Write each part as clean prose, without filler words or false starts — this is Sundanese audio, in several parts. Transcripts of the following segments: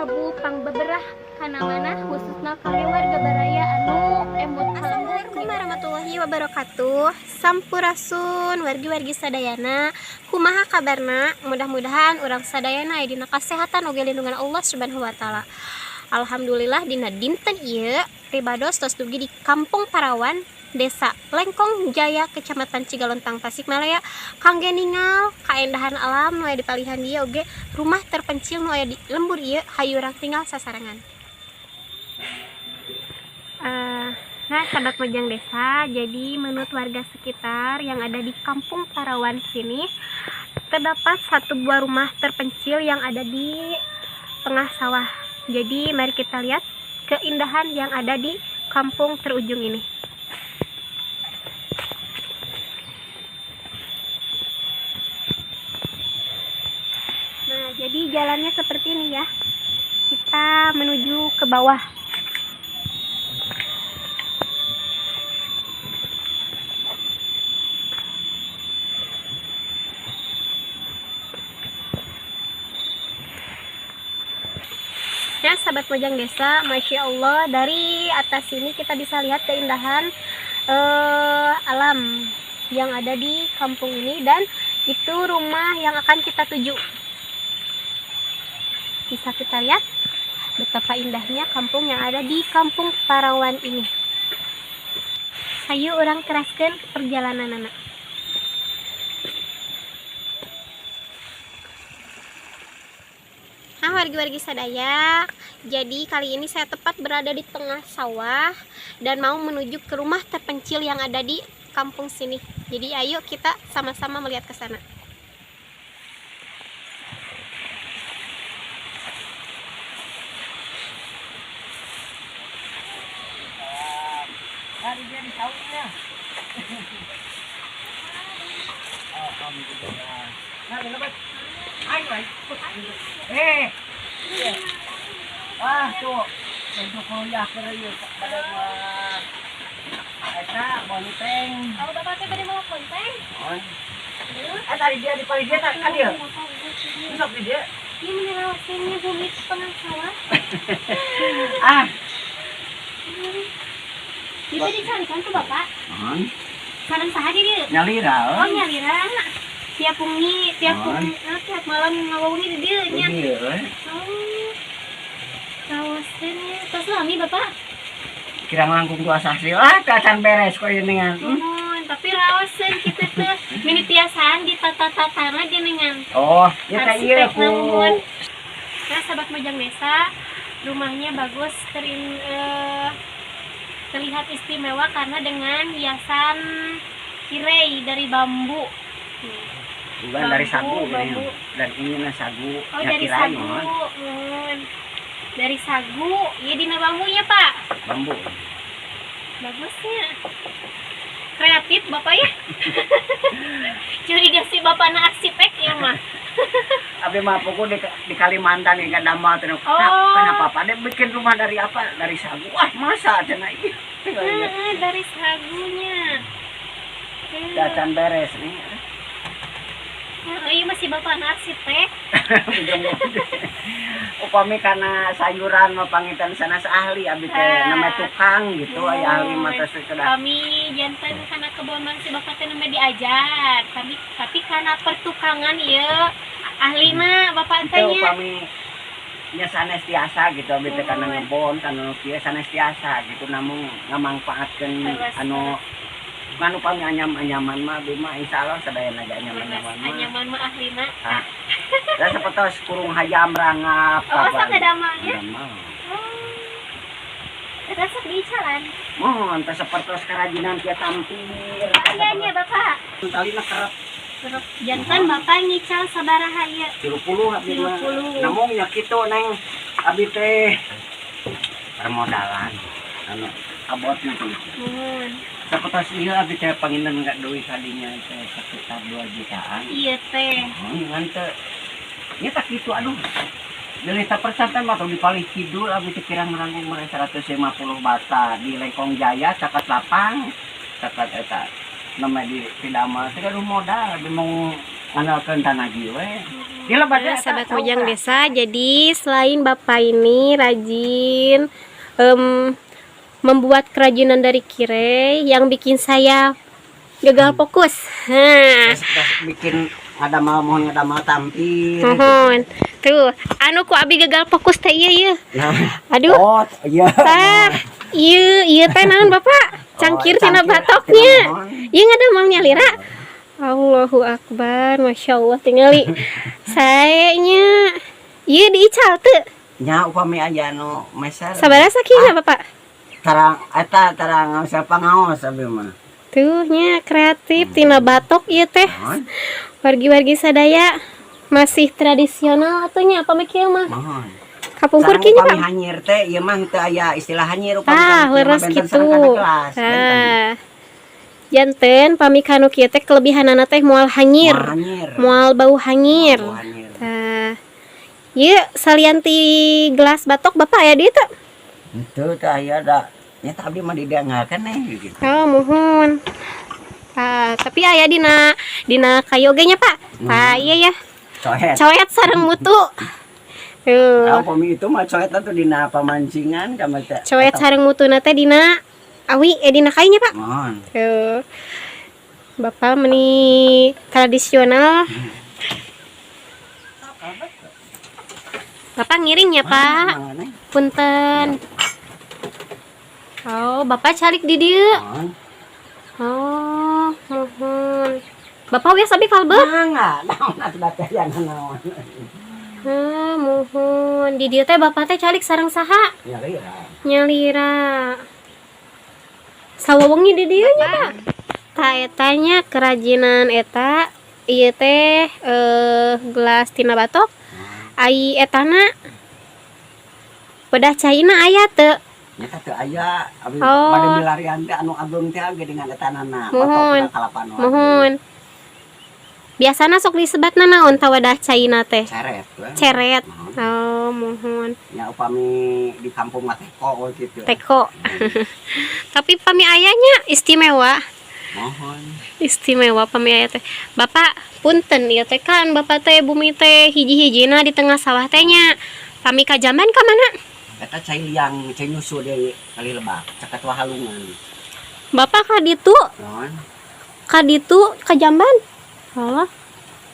Kalebu pangbeberah kana manah, khususna kangge warga baraya anu emut ka lembur. Assalamualaikum warahmatullahi wabarakatuh. Sampurasun wargi-wargi sadayana. Kumaha kabarna? Mudah-mudahan urang sadayana aya dina kasehatan oge lindungan Allah Subhanahu wa taala. Alhamdulillah, dina dinten ieu pribados tos dugi di Kampung Parawan, Desa Lengkong Jaya, Kecamatan Cigalontang, Tasikmalaya, kangge ningal kaendahan alam nu aya di palihan dieu oge rumah terpencil nu aya di lembur ieu. Hayu urang tingal sasarengan. Nah, sahabat Mojang Desa, jadi menurut warga sekitar yang ada di Kampung Parawan sini, terdapat satu buah rumah terpencil yang ada di tengah sawah. Jadi mari kita lihat keindahan yang ada di kampung terujung ini. Nah, jadi jalannya seperti ini ya. Kita menuju ke bawah. Ya, sahabat Mojang Desa, Masya Allah, dari atas sini kita bisa lihat keindahan alam yang ada di kampung ini dan itu rumah yang akan kita tuju. Bisa kita lihat betapa indahnya kampung yang ada di Kampung Parawan ini. Ayo urang teraskeun perjalanan anak. Nah, wargi-wargi sadaya, jadi kali ini saya tepat berada di tengah sawah dan mau menuju ke rumah terpencil yang ada di kampung sini. Jadi ayo kita sama-sama melihat ke sana. Hari dia di saungnya. Alhamdulillah. Nah, lebat. Ayo, ayo. Eh. Ah, tuh. Untuk kuliah ke ieu pada mah. Eta bonteng. Oh, Bapak teh bade mawa bonteng? Oh. Eh, tadi dia di paling dia kan dia. Sok di dia. Ini menyelamatkannya bumi tengah sawah. Ah. Itu dicarikan tuh Bapak. Hmm. Sareng saha di dieu? Nyalira. Oh, nyalira. Tiap wengi, tiap wengi, tiap malam ngawengi di dieu nya. Iya, we. Oh. Kawasannya tos lami, Bapak? Kirang langkung 2 sasih lah, acan beres kok ini dengan. Nuhun, tapi raoseun kitu teh. Mini tiasaan ditata-tatana geuningan. Oh, ya teh ieu Arsitek ku. Nuhun. Nah, sahabat Mojang Desa, rumahnya bagus, terlihat istimewa karena dengan hiasan tirai dari bambu. Bukan dari sagu Bambu, ini. Bambu. Dan ini nah sagu. Oh, Ya, dari tirai, sagu. mohon. Nuhun. Dari sagu, ya dina bambunya, Pak. Bambu. Bagusnya. Kreatif Bapak ya. Curiga si Bapak na arsitek ya mah. Abi mah pokok di Kalimantan nih kan damel teh. Oh. Kenapa Pak? Dia bikin rumah dari apa? Dari sagu. Wah, masa cenah ieu. Heeh, dari sagunya. Acan beres nih. Heeh, iya masih Bapak na arsitek. Upami karena sayuran mah panginten sanes ahli abi teh, Ah. namanya tukang gitu, aya ahli mah teh sekedar. Kami janten karena kebon si Bapak teh namanya diajar. Kami tapi karena pertukangan ya ahlina Bapak Itu teh nya. upami nya sanes tiasa gitu abi teh kana Nuhun. ngebon kana nu kieu sanes tiasa gitu, namung ngamangpaatkeun anu kan upami anyam-anyaman mah abi mah insyaallah sadayana ge anyam-anyaman mah. Anyaman mah ahlina. Ah. Da sapertos kurung hayam rangap. Oh, sok damalnya. Damel. Oh. Eta sok diicalan. Mohon teh sapertos kerajinan kieu tampir. Aya nya, Bapak. Talina kerep. Terus janten Bapak ngical sabaraha ieu? 30 abdi mah. 30. Namung nya kitu, Neng, abdi teh permodalan anu abotna tuh. Nuhun. Sapertos ieu abdi teh panginten enggak duit kadinya teh sekitar 2 jutaan. Iya teh. Ngan teh nya tak kitu, aduh. Dari tak persantan mah di paling kidul abdi teh kirang langkung mere 150 bata di Lengkong Jaya caket lapang caket eta nama di pidamel teh, aduh, modal abdi mau. Ngandalkeun tanagi we. Di lebat Nah, sahabat Mojang Desa, jadi selain Bapak ini rajin membuat kerajinan dari kirei yang bikin saya gagal fokus. Hah. Terus bikin ngadamel, mohon ngadamel tampir. Mohon. Tuh, anu ku abi gagal fokus teh ieu ieu. Nah. Aduh. Oh, iya. Tah, ieu ieu teh naon, Bapak? Cangkir tina Oh, cangkir, batoknya. tina mohon. Ieu ngadamel nyalira. Allahu Akbar, Masya Allah, tingali. Saenya. Ieu diical teu? Nya upami aya nu meser. Sabaraha sakina, Bapak? Tarang eta tarang ngaos pangaos abi mah. Tuh nya kreatif tina batok ieu teh. Mohon. Wargi-wargi sadaya masih tradisional atuh nya apa kieu mah. Mohon. Kapungkur Sareng kieu nya, upami Pak. hanyir teh ieu mah teu aya istilah hanyir upami Ah, kanu kieu mah leres benten kitu. sareng kana gelas, benten. Ah. Janten pami kanu kieu teh kelebihanana teh moal hanyir. Moal hanyir. Moal bau hanyir. Moal bau hanyir. Tah. Ieu salian ti gelas batok Bapak aya di teu? Henteu teu aya da. Nya teh abdi mah didengarkeun nih gitu. Oh, muhun. Ah, tapi aya dina dina kayu oge nya, Pak. Tah, iya ya. Coet. Coet sareng mutu. Tuh. Nah, upami itu mah coet tuh dina pamancingan ka teh. Coet sareng mutuna teh dina awi eh dina kainya, Pak. Mohon. Tuh. Bapak meni tradisional. Bapak ngiring ya, Pak. Mana? Punten. Oh, Bapak calik di dieu. Mohon. Oh, muhun. Bapak wios abi kalbet? Mangga, naon atuh da teh naon. Heh, muhun. Di dieu teh Bapak teh calik sareng saha? Nyalira. Nyalira. Sawawengi di dieu nya, Pak. Tah eta nya kerajinan eta ieu teh gelas tina batok. Ai etana pedah caina aya teu? Nya teh aya abi Oh. bade milarian teh anu ageung teh geuningan etanana. Muhun. Batok kalapan wae. Muhun. Biasana sok disebatna naon tah wadah caina teh? Ceret we. Ceret. Muhun. Oh, muhun. Nya upami di kampung mah teko gitu. Teko. Tapi pami ayahnya istimewa. Mohon. Istimewa pami aya teh. Bapak, punten ieu teh kan Bapak teh bumi teh hiji-hijina di tengah sawah teh nya. Pami ka jamban ka mana? Eta cai liang, cai nyusu dari kali lebak, caket wahalungan. Bapak ka ditu, Mohon. ka ditu ka jamban. Allah.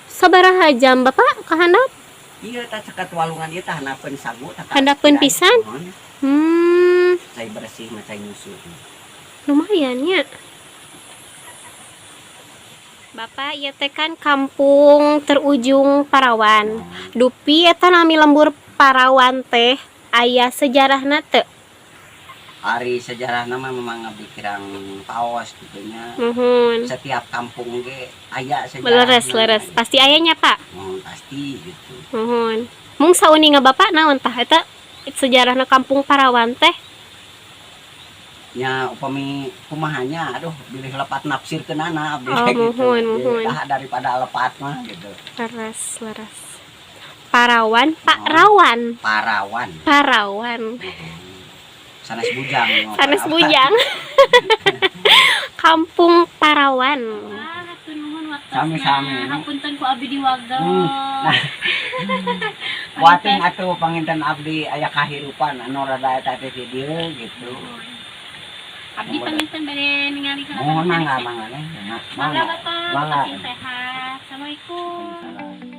Sabaraha jam Bapak ka handap? Iya tah caket walungan ieu tah handapeun sagu tah. Handapeun pisan? Mohon. Cai bersih mah cai nyusu. Lumayan ya. Bapak ieu teh kan kampung terujung Parawan. Dupi eta nami lembur Parawan teh aya sejarahna teu? Ari sejarah nama memang abdi kirang paos gitu nya. Muhun. Setiap kampung ge aya sejarah. Leres leres. Pasti ayanya, Pak. Mohon pasti gitu. Muhun. Mung sauninga Bapak naon tah eta sejarahna kampung Parawan teh? Nya upami kumahanya aduh bilih lepat nafsirkeunana abdi Oh, gitu. muhun, muhun. Tah daripada lepat mah gitu. Leres leres. Parawan, Pak Oh. Rawan. Parawan. Parawan. Sanes bujang. Sanes bujang. Kampung Parawan. Ah, hatur nuhun waktosna. Sami-sami. Hapunten ku abi diwagel. Nah. Wating atuh panginten abdi aya kahirupan anu rada eta teh di dieu gitu. Abdi panginten bade ningali kana. Mohon mangga mangga nih. Mangga Bapak, Mangga. sing sehat. Assalamualaikum. Waalaikumsalam.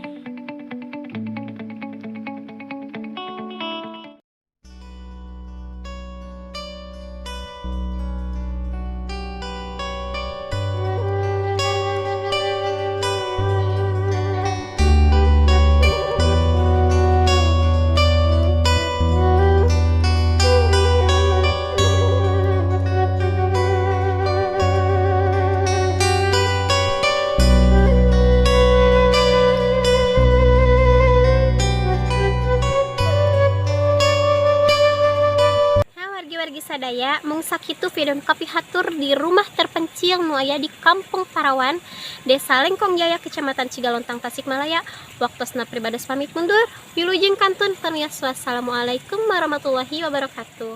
Nah, wargi-wargi sadaya, mung sakitu video kapihatur di rumah terpencil nu aya di Kampung Parawan, Desa Lengkong Jaya, Kecamatan Cigalontang, Tasikmalaya. Waktosna pribados pamit mundur. Wilujeng kantun tamias, wassalamualaikum warahmatullahi wabarakatuh.